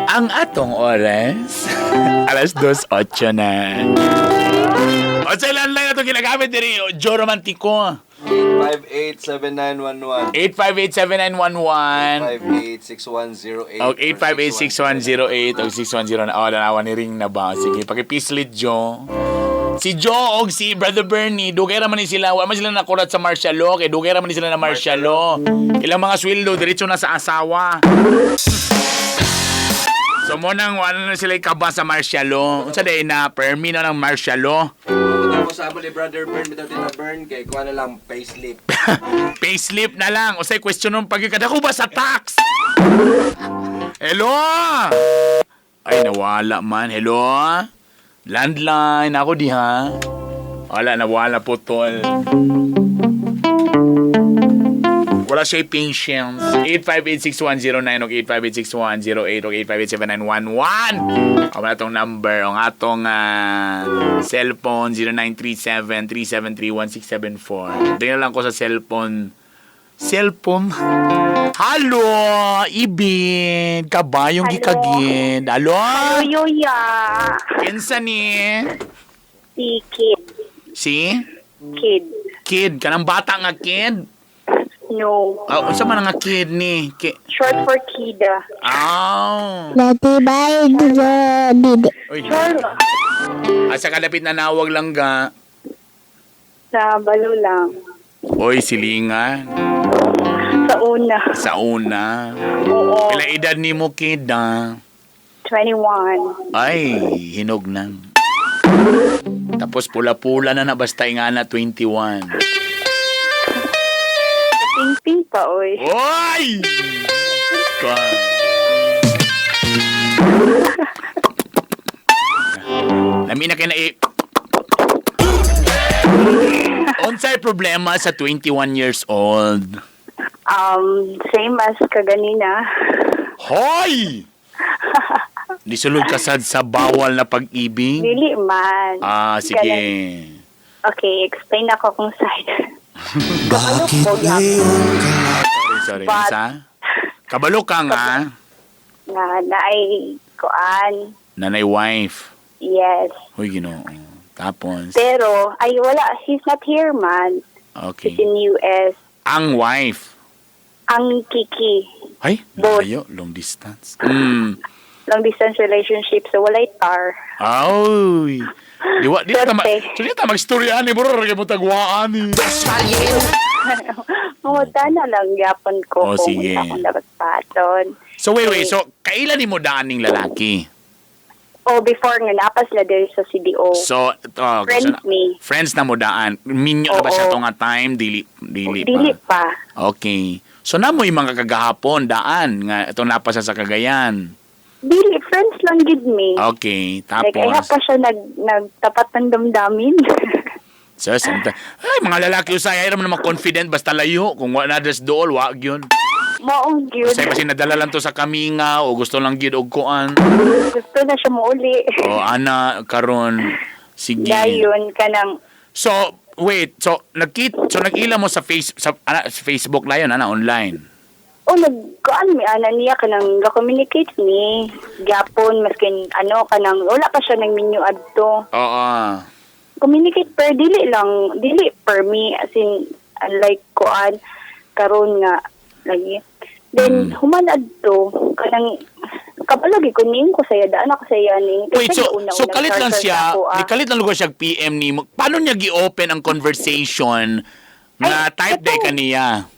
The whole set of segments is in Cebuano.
Ang atong oras, alas 2:08 na. O sa landline na itong ginagamit diri, Joe Romantico. 858-7911. 858-7911. 858-6108. O 858-6108 o 610 na. Oh, danawa ni ring na ba? Sige, pakipislit, Joe. Si Joe og si Brother Bernie, dugay ra man ni sila. Wa man sila nakurat sa martial law, kay dugay ra man ni sila na martial law. Ilang mga sweldo, diretso na sa asawa. So mo nang wala na sila kaba sa martial law. Unsa day na permi na ng martial law? Tapos sa ni Brother Bern, bitaw Tita Bern, kay kuha na lang payslip. Payslip na lang. Usay question nung pagkikada ko ba sa tax? Hello? Ay, nawala man. Hello? Landline. Ako di ha? Wala, nawala po, tol. Wala siya patience. 858-6109 o 858-6108 o 858-7911. Ang atong number, ang atong cellphone 0937-373-1674. Tingnan lang ko sa cellphone. Cellphone? Halo, Ibin. Kabayong Hello. gikagin. Halo? Hello, Yoya. Kinsa ni? Si Kid. Si? Kid. Kid. Kanang bata nga kid? No. Oh, unsa man nga kid ni? Short for Kida. Aw. Natibay didi. Uy. Sure. Asa kalapit na nawag lang ga. Sa balo lang. Oy, silingan. Sa una. Sa una. Oo. Pila edad ni mo, kid, ah? 21. Ay, hinog nang. Tapos pula-pula na na basta nga na 21. Ping-ping pa, oy. Oy! Ka. Nami na kay na eh. Unsay problema sa 21 years old? Same as kaganina. Hoy! Nisulod ka sad sa bawal na pag-ibig? Dili man. Ah, sige. Ganun. Okay, explain ako kung side. Bakit ngayon ka Sorry, sorry. Unsa? Kabalo ka nga, Nga na ay kuan. nanay wife. Yes. Hoy, Ginoo. Tapos, Pero, ay wala. He's not here, man. He's okay. in US. Ang wife. Ang Kiki. Ay, Both. layo, long distance. Long distance relationship. So, walay tar. Ay. Di wa di ta ma. Swerte. So di ta magstorya ni bro, kay mo tagwaan ni. Manguta na lang yapon ko Oh, kung sige. unsa akong dapat paton. So wait, wait. So kailan nimo daan ning lalaki? O before nga napa sila diri sa CDO. So, oh, Friends so, me. Friends na mo daan. Minyo na ba siya Oo. to nga time? Dili dili pa. Dili pa. Okay. So namo yung mga kagahapon daan nga ito napa siya sa Cagayan. Dili friends lang gid me. Okay, Like ay tapos pa siya nagtapat ng damdamin. so, ay, mga lalaki usay ay naman confident basta layo kung wa na dress dool wa gyud. Maong gyud. Usay basin nadala lang to sa kaminga o gusto lang gyud og kuan. Gusto na siya muuli. O ana karon sige. Dayon kanang So wait, so nagkit so nag-ila mo sa face sa, ana, sa Facebook na yun ana online. oh nagkuan mi ana niya kanang ga-communicate mi gyapon maskin ano kanang wala pa siya nang minyo adto. Oo. Communicate per dili lang dili per me as in unlike kuan karon nga lagi then human adto kanang kabalo gyud ko ning ko saya daan ako saya ning Wait, Kasi so una-una so kalit lang nag-start siya, sa ako, ah. di kalit lang lugar siya PM ni mo. Paano niya gi-open ang conversation na Ay, type day ito. kaniya?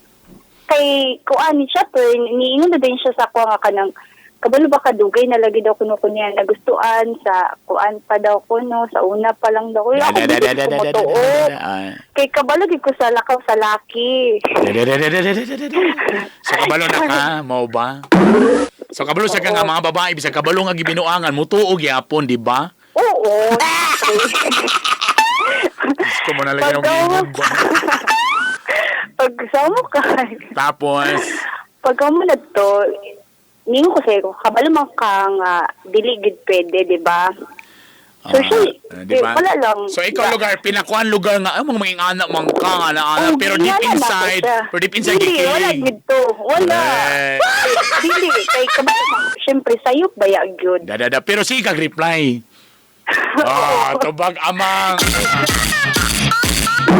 Kay kuan ni siya per niingon na din siya sa ako nga kanang kabalo ba kadugay na lagi daw kuno kunya nagustuhan sa kuan pa daw kuno sa una pa lang daw. Uy, ako Da, da, da, dili da, ko da, da, da, motuo. da, da, da. Ah. Kay kabalo gid ko sa lakaw sa laki. Da, da, da, da, da, da, da, da, da. So kabalo na ka, mao ba? So kabalo sa ka nga mga babae bisag kabalo nga gibinuangan mutuo gyapon, di ba? Oo. Diyos ko mo na lang yung Pagka- giingon ba? Pag samo ka, Tapos pag mo na to, ningo ko sa'yo, kabalo man ka nga, dili gid pwede, di ba? So siya, Ah, di ba? eh, wala lang. So ikaw lugar, pinakuan lugar nga, ay, mga mga anak man ka, nga anak, Oh, pero deep ginana na ako inside, siya. pero deep inside, Dili, wala gikilig. gid to. Wala. Eh. Dili, kay kabalo man, syempre sayop baya gyud. Da, da, da. Pero sige kag reply. Ah, tubag amang.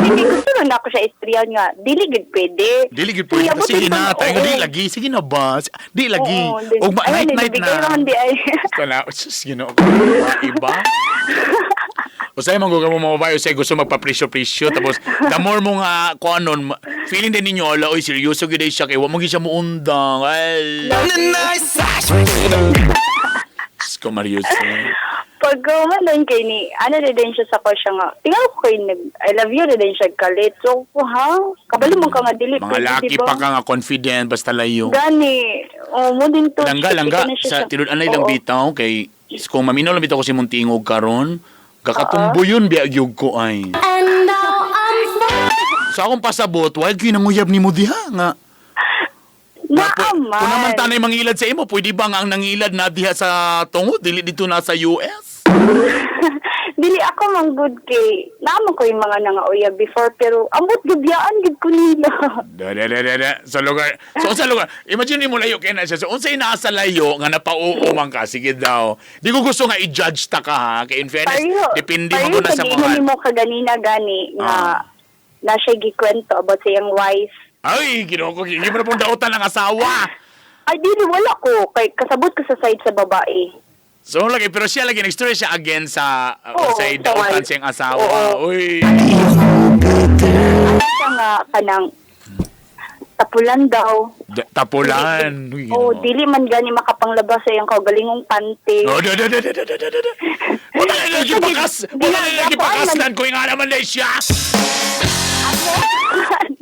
Hindi gusto lang ako siya istoryahan nga. Dili gid pwede. Dili gid pwede. Iya, buti Sige na, pang- tayo nga oo. di lagi. Sige na ba? Di lagi. Oo, di- Og ma Ayun, night night nabigay na. naman di ay. Basta na, sus, Ginoo ko. Iba. Usay man mo mga babae, usay gusto magpa-presyo-presyo tapos the more mo nga kuan nun, feeling din ninyo ala oy seryoso gyud ay siya kay wa mo gyud siya muundang. Ay. Diyos ko Marius. Pag man kay ni, ano na din siya sa ko siya nga, tingnan ko kay nag, I love you na din siya kalit. So, ko, ha? Kabalo man ka nga dili. Mga pwede, laki diba? pa ka nga confident basta layo. Gani. Oh, mo din to. Langga, langga. Ikaw na siya Sa tinud-anay lang Oo. bitaw kay kung maminaw lang bitaw ko si Muntingog karon, kakatumbo yun biya gyud ko ay. Sa akong pasabot, why gyud nanguyab nimo diha nga? Naaman. Kung naman tanay mangilad sa imo, pwede ba nga ang nangilad na diha sa tungod dili dito na sa US? Dili ako man good kay naman ko yung mga nangauyab before pero ambot gibiyaan gid ko nila. Da da da da da. Sa lugar. So sa lugar, imagine mo layo kay na siya. So unsay naa sa layo nga napauo man ka sige daw. Di ko gusto nga i-judge ta ka ha. Kay in fairness, Pareho. depende mo pareho na sa sa mga. giingon nimo kaganina gani nga Ah. na siya gikwento about sa iyang wife. Ay, Ginoo ko, hindi mo na pong dautan ang asawa. Ay dili wala ko kay kasabot ko sa side sa babae. So lagi pero siya lagi nag-story siya again sa Oo, sa sa dautan wife. siyang asawa. Oo. Uy. Ano siya nga kanang tapulan daw. Tapulan. Uy, Oh, Ginoo. dili man gani makapanglabas sa iyang kaugalingong pante. No, no, no, no, no, no, no, no, no. Wala na lagi pakas. Wala na lagi pakaslan ko nga naman na siya.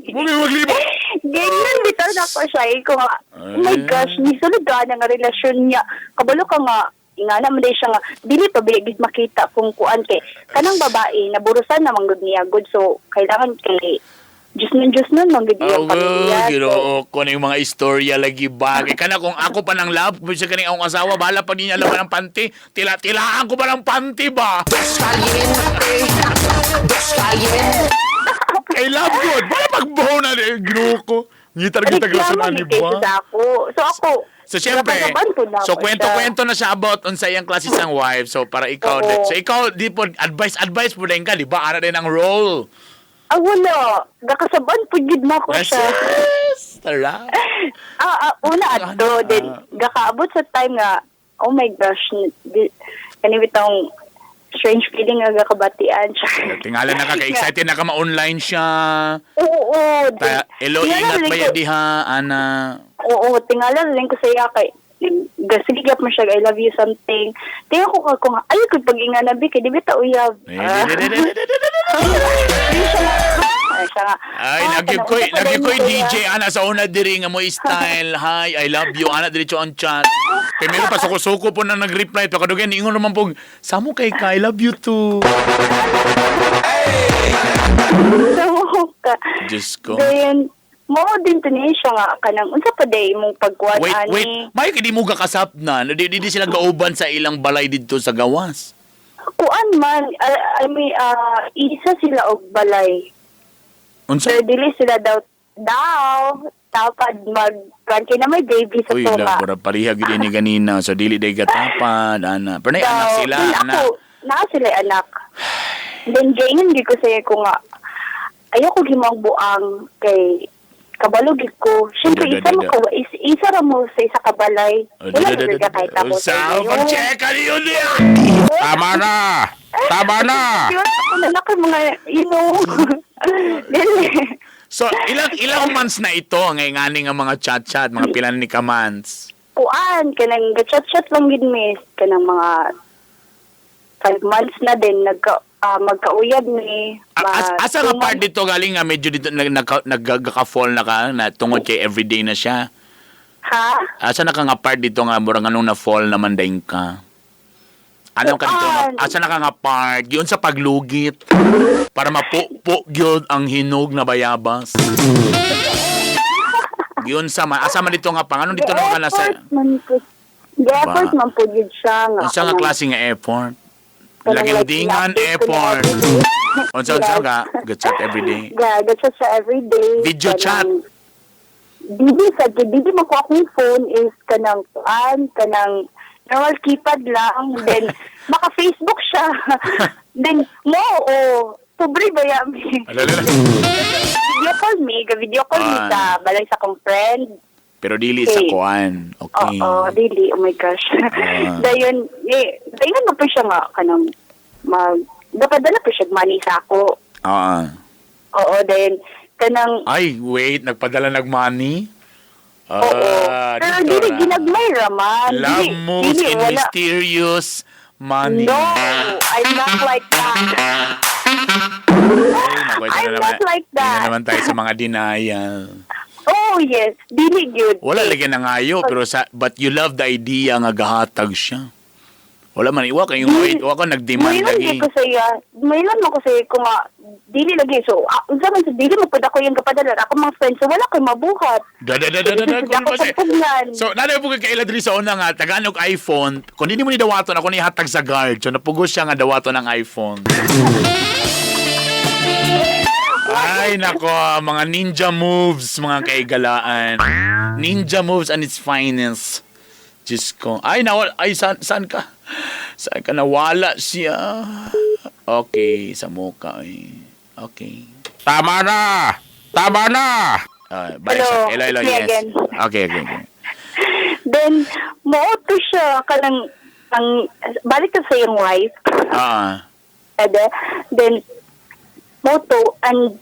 Mumi maglibo. Ganyan bitaw na ko siya. Eh, ko nga, oh my gosh, nisulod ka na nga relasyon niya. Kabalo ka nga, nga naman din siya nga, dili pa bigit makita kung kuan kay kanang babae, naburusan na manggod niya good. So, kailangan kay Diyos nun, Diyos nun, manggod niya Oh, pamilya. So, Ginoo ko na yung mga istorya lagi ba. Kaya kana kung ako pa ng love, kung siya kaning akong asawa, bahala pa niya laban ng panty. Tila-tilaan ko pa ng panty ba? Kay love good. Wala pagbuho na eh, Ginoo ko. Ngitar kita reklamo grasun ni ani kaysa ba? sa ako. So ako, So syempre, nabanaban po na so ako kwento-kwento na siya about unsa iyang klase sang wife. So para ikaw, Oo. so ikaw di po advice advice po din ka, di ba? Ara din ang role. siya. Ah, wala. Gakasaban po gid na ako Yes. siya. Tara. Ah, ah, una adto Ano? then gakaabot sa time nga oh my gosh di, kani bitong strange feeling nga gakabatian siya. Tingala na ka, kay excited na ka ma-online siya. Oo, oo. Ta, hello, Tingala ingat rin ba ko- diha, ana? Oo, tingala rin ko sa iya kay sige gyap mo siya I love you something. Tingnan ko ka kung ay ko pag inganabi kay di bitaw uyab. Eh, Ah. Di siya nga, ay, siya nga, Ay, ah, nagyib kanang ko'y, unsa pa nagyib daw ko'y mo, kuya? DJ, ana, sa una diri nga mo style. Hi, I love you, ana, diretso ang chat. Kay meron pa, suko-suko po na nag-reply. Pero kadugan, ingon naman po, samo kay ka, I love you too. So, ka. Diyos ko. Then, mo din to niya siya nga kanang unsa pa day imong pagkuan Wait, ani. wait. May hindi mo kakasap na. Di, di, di sila gauban sa ilang balay dito sa gawas. Kuan man, I mean, isa sila og balay. Unsa? Pero dili sila daw daw tapad mag kuan kay na may baby sa Uy, tunga. la, pura pareha gyud ni ganina. So dili day gatapad, ana. Pero nay Daw, anak sila, then ana. Ako, naa sila anak. Then gayon gid ko saya ko nga ayoko gimong buang kay kabalo gid ko. Syempre Da, da, isa da, mo da. ka isa ra mo sa isa ka balay. Oh, Wala da, da, ra da, ka kahit da. ako Sa inyo. pag-check yun niya. Tama na! Tama na! Yun, ako na lang mga, you know. Dili. So, ilang ilang months na ito ngay ngani nga mga chat-chat, mga pila ni ka months. Kuan, kanang chat-chat lang gid miss. Kanang mga 5 months na din, magkauyab ni. Asa two nga part months. dito galing nga medyo dito nag nag nagka-fall na ka na tungod kay everyday na siya. Ha? Asa na ka nga part dito nga murang anong na fall naman dayon ka? Ano ka dito? Kuan. Asa na ka nga part? Yun sa paglugit. Para mapupo gyud ang hinog na bayabas. Yun sa ma asa man dito nga pang ano dito naman ka nasa Effort man po. The effort man po gid siya nga. Unsa nga kanang klase nga effort? Kanang, like, Lagindingan ina-update ko na airport. every day. Unsa-unsa Yes. ka? Good chat every day. Yeah, ga-chat siya every day. Video chat. Dili sa dili man ko akong phone is kanang kuan, kanang normal keypad lang. Then maka Facebook siya. Then mo o pobre ba ya mi? Ala, ala, ala. Video call me, ga-video call me Ah. sa balay sa akong friend. Pero dili sa Okay. kuan. Okay. Oo, dili. Oh my gosh. Ah. Dayon, eh, dayon na po siya nga kanang mag dapadala po siya money sa ako. Ah. Oo, then kanang Ay, wait, nagpadala nag money? oo. Ah, Pero dito dili ra. ginagmay raman. Love Dili, moves dili, in wala. mysterious money. No, I'm not like that. Ay, naku, ito I'm na naman. not like Ito na that. naman tayo sa mga denial. Oh, yes. Dili gyud. Wala lagi na ngayo, pero sa, but you love the idea nga gahatag siya. Wala man, iwa kayo, iwa ko nag-demand Mayon lagi. di ko sa iya. Mayon mo ko sa iya ko nga dili lagi. So, unsa man sa dili mo pud ako yung kapadala. Ako mga friends, so wala koy mabuhat. Da, da, da, da, da, da, Dili ako kasi- pagpugnan. So, nanay po kay kaila diri sa una nga, tagaan og iPhone, kung hindi mo ni dawaton, ako ni hatag sa guard. So, napugos siya nga dawaton ang iPhone. Ay, nako, mga ninja moves, mga kaigalaan. Ninja moves and its finest. Diyos ko. Ay, nawala. Ay, saan ka? Saan ka? Nawala siya. Okay, sa mukha. Ay. Okay. Tama na! Tama na! Bye, Hello, siya. Hello, hello, it's me yes. again. Okay. Then, mo to siya kanang ang balik ka sa iyong wife. Ede. Then, mo to, and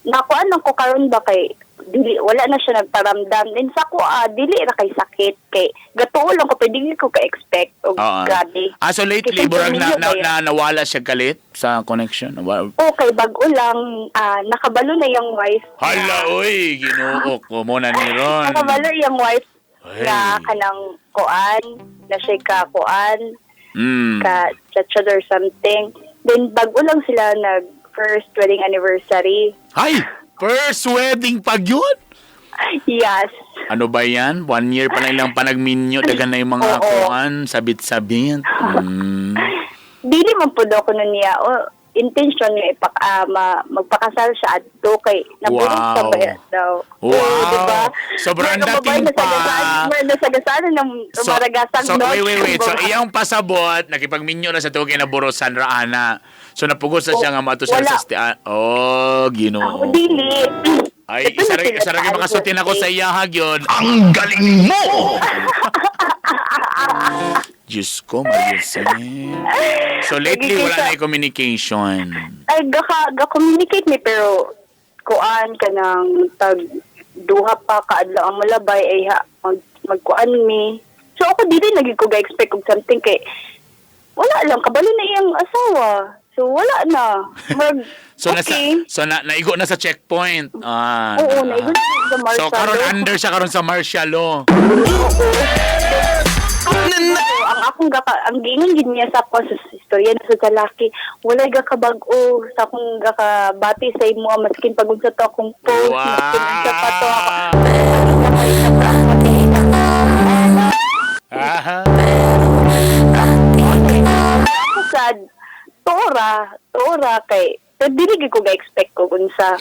nakuan lang ko karon ba kay dili wala na siya nagparamdam then sa ko dili ra kay sakit kay gatuo lang ko pwede ko ka expect og grabe. Ah, so lately, Kay burag na, medyo na, kayo. na, nawala siya kalit sa connection? Nawala. Okay, bago lang nakabalo na yung wife. Hala, uy, ginoo ko mo na ni Ron. Nakabalo yung wife Ay. na kanang kuan, na siya ka kuan, ka chat or something. Then bago lang sila nag first wedding anniversary. Ay, first wedding pag yun? Yes. Ano ba yan? One year pa lang ilang panagminyo, dagan na yung mga Oo. kuan, sabit-sabit. Dili man pud ako nun niya. O, intention nga magpakasal siya adto kay naburong Wow. sa bayad daw. Wow. Oo, diba? Sobrang Mga babae dating pa. nasagasaan ng maragasang so, wait, wait, wait. So, iyang pasabot, nakipagminyo na sa tuwag kay naborosan raana. So, napugos na siya nga mato siya Wala. sa oh, ginoo. Ako dili. Ay, Ito na sila isa ra sa makasutin ako sa iyahag yun. Ang galing mo! Diyos ko, Maria. So lately, wala na yung communication. Ay, ga-communicate mi pero kuan ka ng tag duha pa kaadlaw ang malabay ay ha, magkuan mi. So ako dili lagi ko ga-expect og something kay wala lang kabalo na iyang asawa. So wala na. Mag, So, nasa, okay. so na, naigo na sa checkpoint. Ah, Oo, naigo na sa martial So, karon law. under siya karon sa martial law. So, ang akong gaka, ang giingon gid niya sa ako sa istorya na sa lalaki, walay gakabag-o sa akong gakabati sa imo maskin pag unsa to akong post, maskin unsa pa to ako. Aha. Ako sad tora kay pero dili gid ko ga-expect ko unsa.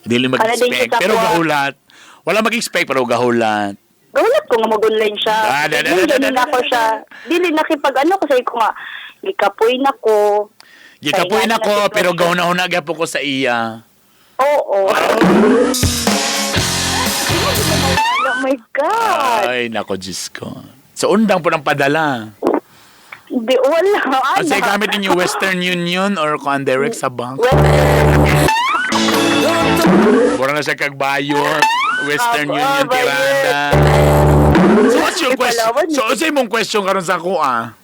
Dili Para din mag-expect, siya sa pero kuha. gahulat. Wala mag-expect, pero gahulat. Gahulat ko nga mag-online siya. Ah, da, da, da, Dili da, da, na da, ko da, siya. Dili nakipag ano ko sa ko nga gikapoy na ko. Gikapoy Kailangan na ko, na pero sitwasyon. gahuna-huna gyapon ko sa iya. Oo. Oh my God. Ay, nako, Diyos ko. So, undang po ng padala. Di, wala. Ano? Kasi gamit ninyo Western Union or kuan direct sa bank. Western. Mura na siya kagbayot. Western Abo, Union bayot. tirada. So what's your question? Ipalawan. So unsay mong question karon sa ako ah?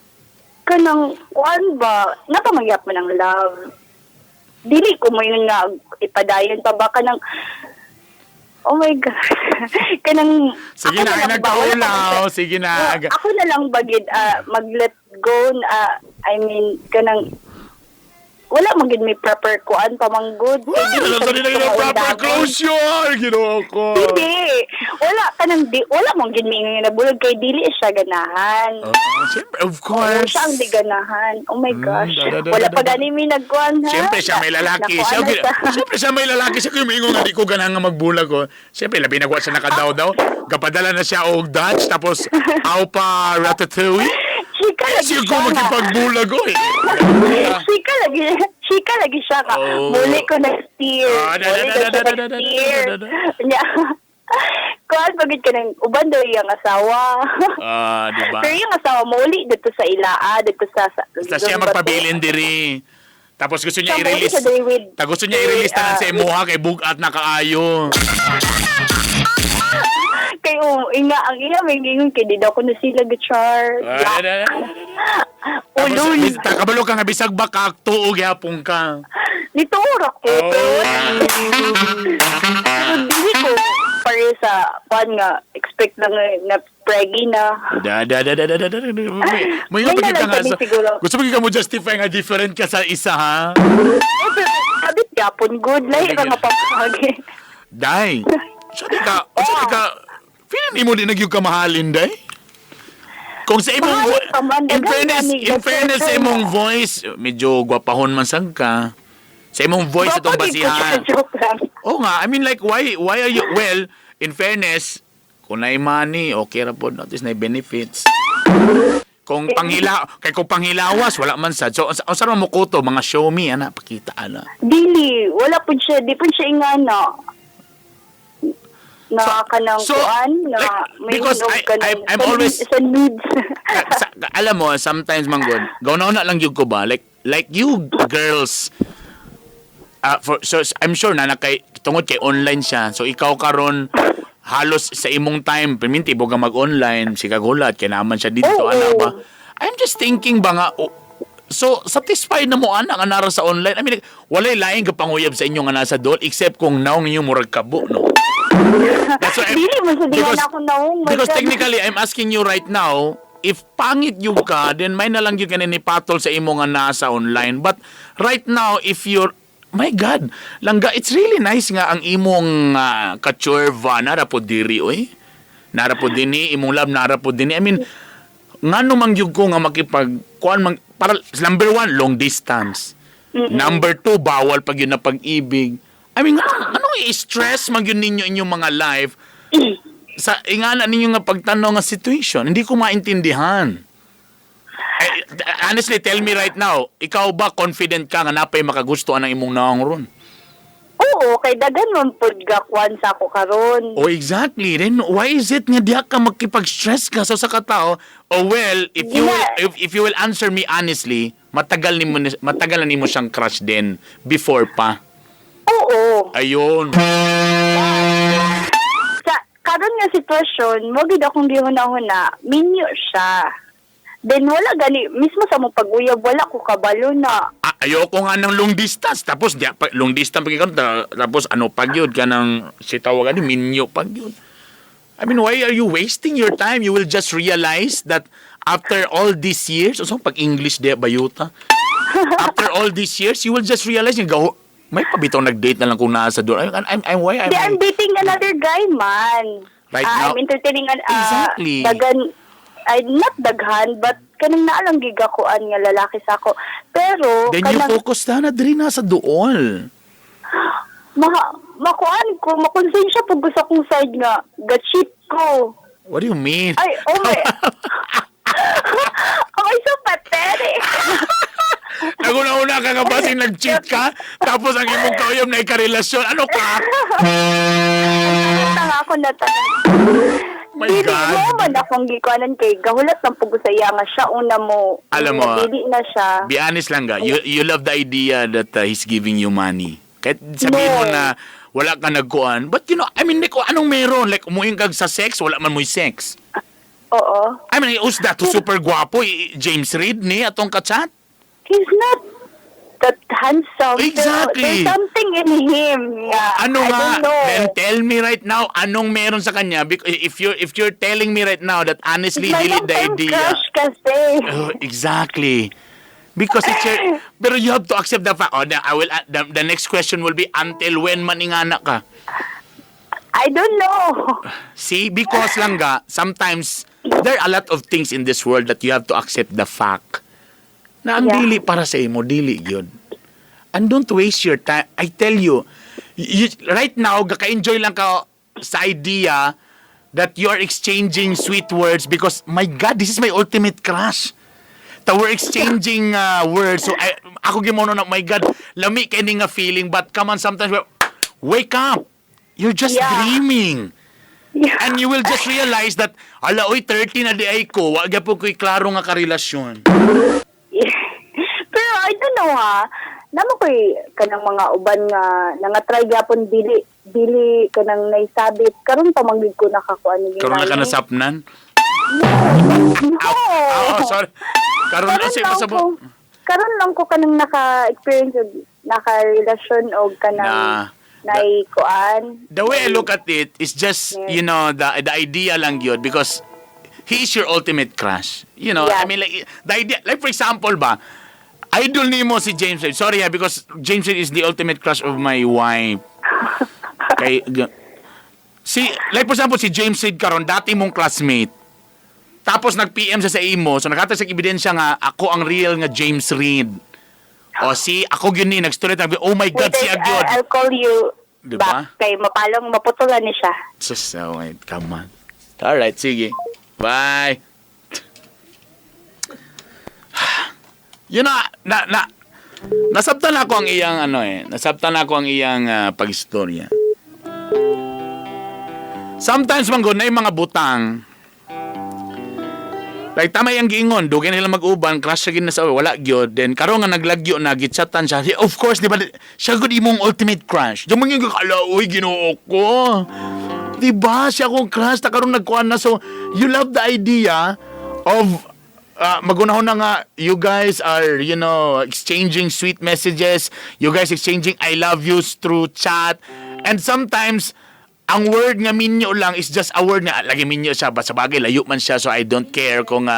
Kanang, kuan ba, napamangyap man ang love. Dili ko mo yun nga ipadayon pa ba kanang, oh my God. Kanang, Sige ako na, ay lang ba, wala pa nagkaulaw. Sige na. Ako na lang bagid mag-let go, I mean, kanang, wala man gid may proper kuan pamanggod. Kay Wala dili sa siya nila gusto yung proper maundangon. closure. Ginoo ko. Hindi. Wala kanang di wala man gid may nga nabulag kay dili siya ganahan. Oh, siyempre, of Oo, course. siya ang di ganahan. Oh my gosh. Da, da, da, Wala da, pa da. gani mi nagkuan ha. Siyempre siya may lalaki. Nakuan Siya, na siya. siyempre siya may lalaki. Siya kung umiingon nga di ko ganahan nga magbulag ko. Siyempre, labi na siya nakadaw-daw. Gapadala na siya og Dutch. Tapos, aw pa ratatouille. Chika lagi Siya ko siya nga. makipagbulag ko eh. Chika lagi siya ka. Oh. Muli ko next year. Ah, da, da, Muli ko da, siya da, da, next da, da, year. da, da, da. Nya. Kuan pagid ka ng uban daw iyang asawa. Ah, di ba? Pero yung asawa mo uli dito sa Ilaa, dito sa Basta siya magpabilin diri. Tapos gusto niya Siya mo i-release. siya diri with Ta gusto niya i-release tanan sa imuha kay bugat na kaayo. Kay inga ang iya may ingon kay di daw ko na sila gachar. Ah, da, da, da, da, da. Tapos, Ulol. kabalo ka nga bisag ba kaktuo gyapon ka. Nito ora ko. Oh. Pero dili ko pare sa kuan nga expect na nga na preggy na. Da da da da da da da. da. May May may na ka lang nga kami sa, siguro. gusto mo ka mo justify nga different ka sa isa ha? Eh, pero kabit yapon good lahi ra nga papagi. Day. So di ka, so di ka feeling nimo di nagyug ka mahalin day? Kung sa imong Mahalin pa man, in daghan fairness, gani, in fairness sa daghan. imong voice, medyo gwapahon man sang ka. Sa imong voice atong Gwapa gid ko basihan. siya, joke lang. Oo nga, I mean like why are you well, in fairness, kung naay money, okay ra pod, at least naay benefits. Kung panghila, kay kung panghilawas wala man sad. So unsa unsa man mo kuto mga show me ana pakita ana. Dili, wala pud siya, di pud siya ingana. Na kanang so, kuan na like, may because unog kanang I'm always- sa nudes. Sa, alam mo, sometimes man gud, gawnaw na lang gyud ko ba like you girls for, so I'm sure na nakay tungod kay online siya. So ikaw karon halos sa imong time perminti ka mag-online si kagulat kay naman siya dito Oo. ana ba. I'm just thinking ba nga oh, so satisfied na mo ana nga nara sa online. I mean like, walay laing kapanguyab sa inyo nga nasa dool except kung naong ninyo murag kabo no. That's why I'm- Dili mo sa dingan ako naong. My because God. technically, I'm asking you right now, if pangit yung ka, then may na lang yung kanin patol sa imo nga nasa online. But right now, if you're my God, langga, it's really nice nga ang imong kachurva, nara po diri, oy. Nara po dinhi, imong love, nara po dinhi. I mean, ngano man gyud ko nga makipag kuan man para number one, long distance. Number two, bawal pag yun na pag-ibig. I mean, anong i-stress man gyud ninyo inyong mga life sa ingana ninyo nga pagtanaw nga situation? Hindi ko maintindihan. Eh, honestly, tell me right now, ikaw ba confident ka nga napay makagusto ang imong naong ron? Oo, kay daghan man pud gakuan sa ako karon. Oh, exactly. Then why is it nga diha ka makipag-stress ka sa katao? Oh well, if you will, if you will answer me honestly, matagal na nimo siyang crush din before pa. Oo. Ayun. Sa karon nga sitwasyon, mo gid akong gihuna-huna, minyo siya. Then wala gani mismo sa mo pag-uyab wala ko kabalo na. Ah, ayoko nga ng long distance tapos di pa, long distance pag ikaw, tapos ano pag yun ka ng si tawagan ni minyo pag yun. I mean, why are you wasting your time? You will just realize that after all these years, so pag English di bayuta. After all these years, you will just realize yung gaho, may pabitaw nag-date na lang kung nasa doon. I'm, why am Di, I'm I- dating another guy man. Right Ah, now- I'm entertaining an Exactly. Dagan ay not daghan but kanang naalang gigakuan nga lalaki sa ako. Pero Then you kanang focus na na diri nasa dool. Makuan ko, makonsensya pug ko sa akong side nga ga-cheat ko. What do you mean? Ay, oh my. Oh, so pathetic. Naguna-una ka nga basing nag-cheat ka, tapos ang imong kauyom na ikarelasyon. Ano ka? Tanga ako na tanang. My Dili, God. mo man akong gikuanan kay gahulat ng pug sa iya nga siya una mo. Alam mo, dili na siya. Be honest lang ga, you love the idea that he's giving you money. Kahit sabihin mo No. na wala ka nagkuan. But you know, I mean, like, anong meron? Like, umuing kag sa sex, wala man mo'y sex. Oo. I mean, who's that? Super gwapo, James Reid ni atong kachat. He's not that handsome. Pero Exactly. there's something in him nga. Ano I nga? don't know. Then tell me right now, anong meron sa kanya? Because if you're telling me right now that honestly, My delete the long-term idea. crush kasi. Oh, exactly. Because it's your, pero you have to accept the fact. Oh, the, I will, the next question will be, until when man ingana ka? I don't know. See, because langga, sometimes there are a lot of things in this world that you have to accept the fact na ang dili para sa imo, dili yun. And don't waste your time. I tell you, you right now, gaka-enjoy lang ka sa idea that you are exchanging sweet words because, my God, this is my ultimate crush. Ta we're exchanging words. So, ako gimono na, my God, lami kay ni nga feeling, but come on, sometimes, wake up. You're just dreaming. And you will just realize that, ala, oy, 30 na diay ko, wa gyapon ko'y klaro nga karelasyon. Pero I don't know ha. Naa man ko'y kanang mga uban nga nga try gyapon, dili dili kanang naisabit karon pa man gid ko nakakuan ni. Karon na ka nasapnan? No. Oh, sorry. Karon na Karon si lang pasabot. ko karon lang ko kanang naka-experience og naka-relasyon og kanang Na naikuan. The way I look at it is just, the idea lang yun because he is your ultimate crush. I mean, like, the idea, like for example ba, idol nimo si James Reid. Sorry ha, because James Reid is the ultimate crush of my wife. Kay, si, like for example, si James Reid karon dati mong classmate. Tapos nag-PM siya sa imo, so naghatag sa ebidensya nga ako ang real nga James Reid. O si ako gyud ni nagstory, nag, oh my God, Wait, siya gyud. I'll call you Diba? back kay mapalong maputulan ni siya. Sus, oh wait, come on. Alright, sige. Bye. Nasabtan ako ang iyang ano eh. Nasabtan ako ang iyang pag-istorya. Sometimes man gud na yung mga butang. Like tama yung giingon, dugay nila mag-uban, crush siya gid na sa wala gyud. Then karon nga naglagyo na gitchatan siya. Of course, di ba? Siya gud imong ultimate crush. Di mo nga kala, uy, Ginoo ko. Di ba? Siya akong crush, ta karon nagkuan na. So, you love the idea of magunahon na nga you guys are, exchanging sweet messages, you guys exchanging "I love yous" through chat. And sometimes, ang word nga minyo lang is just a word nga lagi minyo siya ba sa bagay, layo man siya, so I don't care kung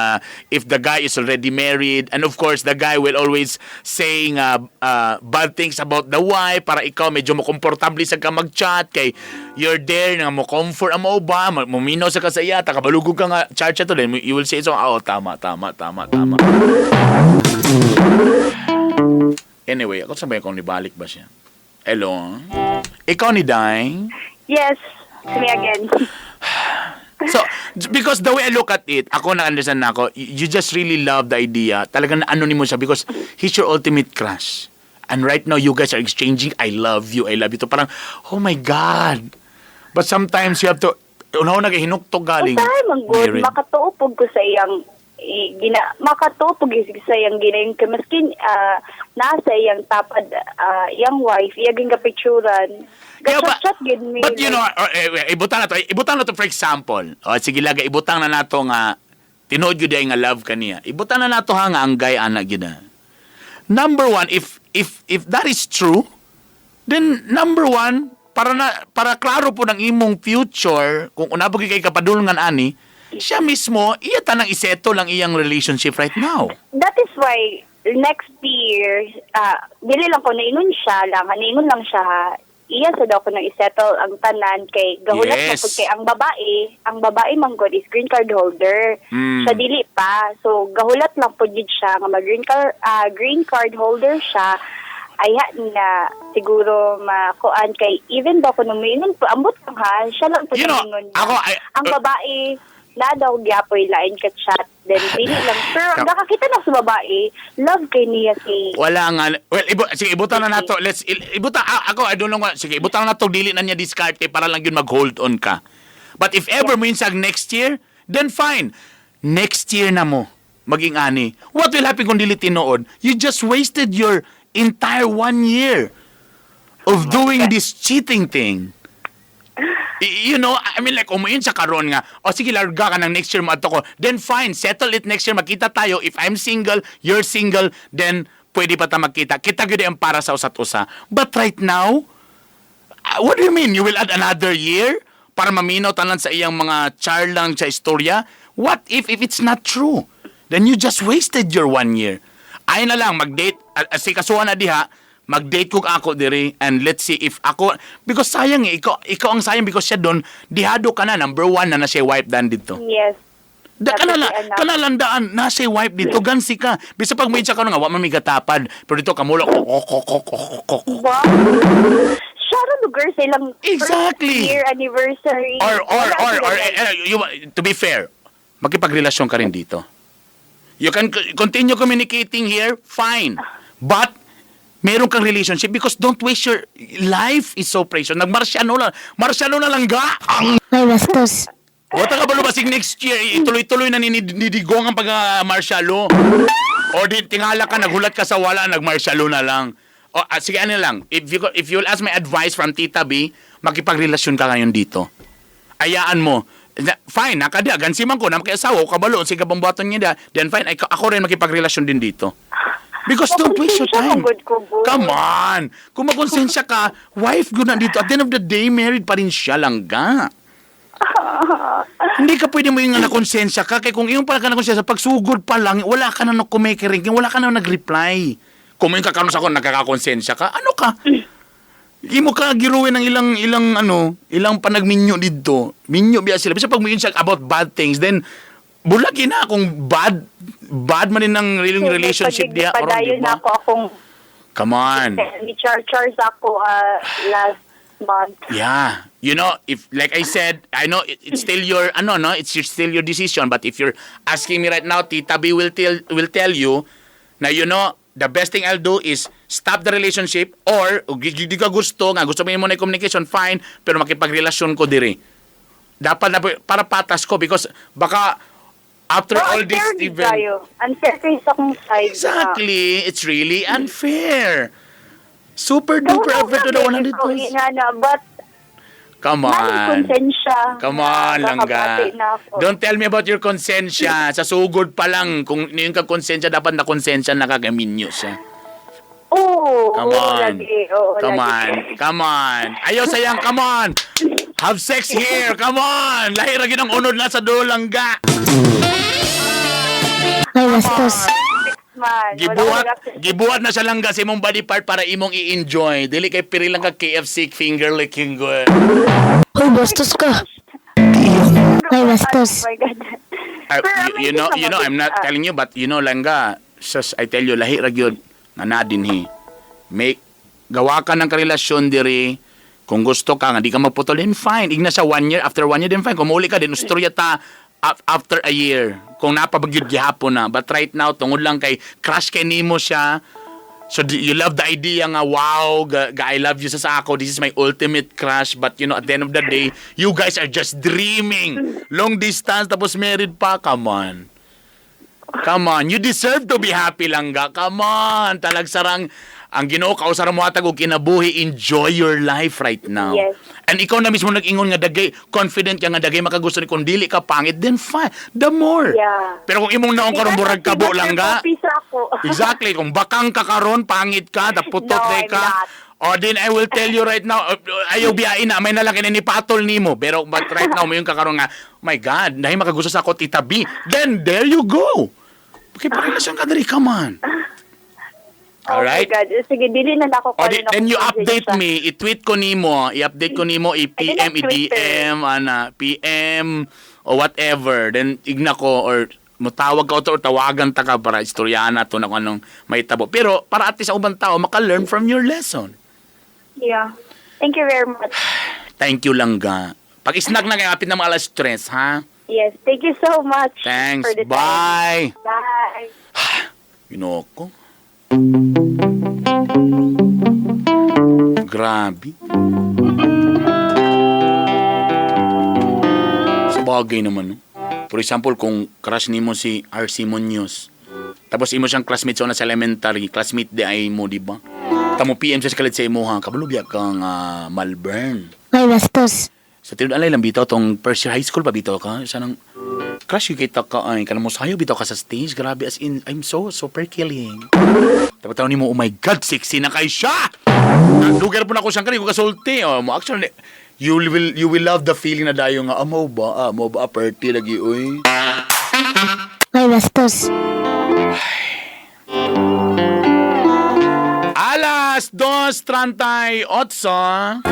if the guy is already married. And of course, the guy will always saying bad things about the wife para ikaw medyo mo komportable sa ka mag-chat kay you're there nga mo comfort ang mo ba muminaw sa ka sa iya, takabalugog ka nga chat chat to, then you will say so, "Oh, tama, tama, tama, tama." Anyway, ako sabay kung nibalik ba siya. Hello, ikaw ni Dai? Yes, it's me again. So, because the way I look at it, ako na-understand na ako, you just really love the idea. Talagang na ano nimo siya because he's your ultimate crush. And right now, you guys are exchanging, "I love you, I love you." To parang, oh my God. But sometimes you have to, una na hinukto galing. Usahay man gud, Married. Makatuo pud ko sa iyang gina makatuo pud sa iyang ginayon kay maskin nasa iyang tapad iyang wife iya ging gapicturan. Kaya ba- Chat gid mi. But ibutang na to, ibutang na to for example. O sige laga, ibutang na nato nga tinuod gyud ay nga love kaniya. Ibutang na nato ha nga ang guy ana gyud na. Number one, if that is true, then number one, para na para klaro po ng imong future, kung una po kay kapadulngan ani, siya mismo, iya tanang isettle ang iyang relationship right now. That is why next year, dili lang ko naingon siya lang, naingon lang siya ha. Iya sa daw ko nang isettle ang tanan kay gahulat na pud kay ang babae man gud is green card holder. Siya dili pa. So gahulat lang pud gid siya nga mag green card holder siya. Aya na siguro makuan kay even daw kuno moingon po, ambot lang ha, siya lang po naingon niya. Ako, Ang babae na daw gyapoy lain ka chat, then dili lang, pero nakakita na sa babae, love kay niya si Wala nga. Well, sige, ibutang na nato. Let's ibutang ako, I don't know what. Sige, ibutang na nato dili na niya diskarte para lang yun mag-hold on ka. But if ever minsan next year, then fine. Next year na mo maging ani. What will happen kung dili tinuod? You just wasted your entire one year of doing this cheating thing. I mean, like, umuin sa karon nga, o sige, larga ka ng next year mo ato ko. Then fine, settle it next year, magkita tayo. If I'm single, you're single, then pwede pa ta magkita. Kita gyud ang para sa usat usa. But right now, what do you mean? You will add another year para maminaw tanan sa iyang mga char lang sa istorya? What if it's not true? Then you just wasted your one year. Ay na lang mag-date si kasuhan na diha, mag-date kog ako diri and let's see if ako, because sayang eh, ikaw ang sayang because siya doon dihado ka na number one na na siya wife dan dito. Yes. Da Sabi kanala si anak. kanalandaan na siya wife dito gansi ka. Bisa pag may ka nga wa man may gatapad pero dito kamulo ko ko ko ko ko. Ko. Wow. Siya ra lugar sa ilang Exactly. first year anniversary. Or Wala or sila or eh, eh, you, to be fair, makipagrelasyon ka rin dito. You can continue communicating here, fine. But meron kang relationship because don't waste your life is so precious. Nagmarsyano lang. Marsyano na lang ga. Ang May bastos. Wata ka ba lubasig next year, ituloy-tuloy na nidigong ang pag-marsyalo. O di tingala ka, naghulat ka sa wala, nagmarsyalo na lang. O sige, ano lang, if you'll ask my advice from Tita B, makipagrelasyon ka ngayon dito. Ayaan mo. Fine, nakadiya, gansiman ko, namakiasawa, o kabalo, sige bang niya da, then fine, ay, ako rin makipagrelasyon din dito. Because don't waste your Makonsensya time. man gud ko, boy. Come on! Kung makonsensya ka, wife good na dito. At the end of the day, married pa rin siya lang ga. Hindi ka pwede mo yung nakonsensya ka. Kaya kung iyong pala ka nakonsensya, pagsugod pa lang, wala ka na kumikiring, wala ka na nag-reply. Kung mo yung kakaroon sa ako, nagkakakonsensya ka, ano ka? Imo ka giruin ng ilang ilang ano, ilang panagminyo didto. Minyo biya sila. Bisa pag minyo siya about bad things, then bulagi na kung bad bad man din ang relationship diya karon, Padayon di ba? na ako akong Come on. ni Char Chars ako last month. Yeah. You know, if like I said, I know it's still your ano no, it's still your decision, but if you're asking me right now, Tita B will tell you na the best thing I'll do is stop the relationship or kung di ka gusto nga gusto mo mo na communication, fine, pero makipagrelasyon ko diri. Dapat na para patas ko because baka after No, all this unfair gid event. kayo. Unfair kayo sa akong side. Exactly, it's really unfair. Super duper unfair to the 100%. Na, na, but Come Nani on. konsensya. Come on, Na langga. nakabati na ako. Don't tell me about your konsensya. Sa sugod pa lang, kung yung ka konsensya, dapat na konsensya nakagaminyo siya. Oo, Come oo, on. lagi, oo, Come lagi. on. Come on. Ayaw sayang, come on. Have sex here. Come on. Lahi ra gyud ang unod na sa dulo, langga. May bastos. Man, wala Gibuhat, akong gibuhat na siya langga sa imong body part para imong i-enjoy. Dili kay piri lang ka KFC finger licking good. Hoy, bastos ka. May bastos. Oh my God. Pero You know, I'm not telling you, but you know, langga, sus, I tell you, lahi ra gyud nga na dinhi. Make, gawa ka ng karelasyon diri, kung gusto ka nga di ka magputol, then fine. Igna sa one year, after one year, then fine. Kung mauli ka, then usturya ta after a year. Kung napabagyod gihapon na. But right now, tungod lang kay crush kay nimo siya, so you love the idea nga, wow, ga, ga I love you sa ako, this is my ultimate crush. But at the end of the day, you guys are just dreaming. Long distance, tapos married pa, come on. Come on, you deserve to be happy langga. Come on, talagsarang ang Ginoo kausara mo hatag og kinabuhi, enjoy your life right now. Yes. And ikaw na mismo nag-ingon nga dagay, confident ka nga dagay makagusto ni kung dili ka pangit, then fine, the more. Pero kung imong naong karon burag kabo langga, Coffee sa ako. Exactly. Kung bakang ka karon, pangit ka, daputot No, day I'm ka. not. O then I will tell you right now, ayaw biyain na, may nalaki na ni patol nimo. Pero but right now, may yung kakaroon nga, my God, dahil makagusto sa ako, Tita B. Then there you go. Okay, pakilasyon ka diri, come on. Alright? Oh my God. Sige, dili na ako O di, then you update me, i-tweet ko nimo, i-update ko nimo, i-PM, I do not Twitter. i-DM, ana, PM, o whatever. Then igna ko or mutawag ka or tawagan ta ka para istoryana to na kung anong may tabo. Pero para at least ang ubang tao maka-learn from your lesson. Yeah. Thank you very much. Thank you langga. Pag-snack na kay apit na mga alas tres, ha? Yes, thank you so much. Thanks. For the time. Bye. Bye. Ginoo. Grabe. Sa bagay naman, no? For example, kung crush nimo si RC Munoz, tapos imo siyang classmate sa una sa elementary, classmate di ay mo, di ba? Tamo PM siya sa kalit sa imo ha, kabalo biya kang Malvern. May bastos. Sa tinud alay lang bitaw tong first year high school pa bitaw ka, sa nang crush yung kita ka ay kanang mo sayo bitaw ka sa stage, grabe, as in I'm so super killing. Tapos taon nimo, oh my God, sexy na kay siya. Lugar po na ako siyang kani ko kasulti. Oh, mo actually you will love the feeling na dayo nga amo ba, amo ba party lagi oy. May bastos. Alas 2:38.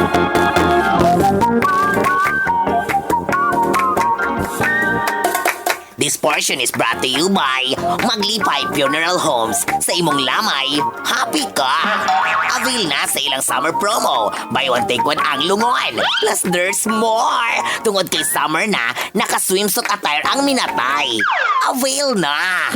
This portion is brought to you by Maglipay Funeral Homes. Sa imong lamay, happy ka! Avail na sa ilang summer promo. Buy one take one ang lungon. Plus there's more! Tungod kay summer na, naka-swimsuit attire ang minatay. Avail na!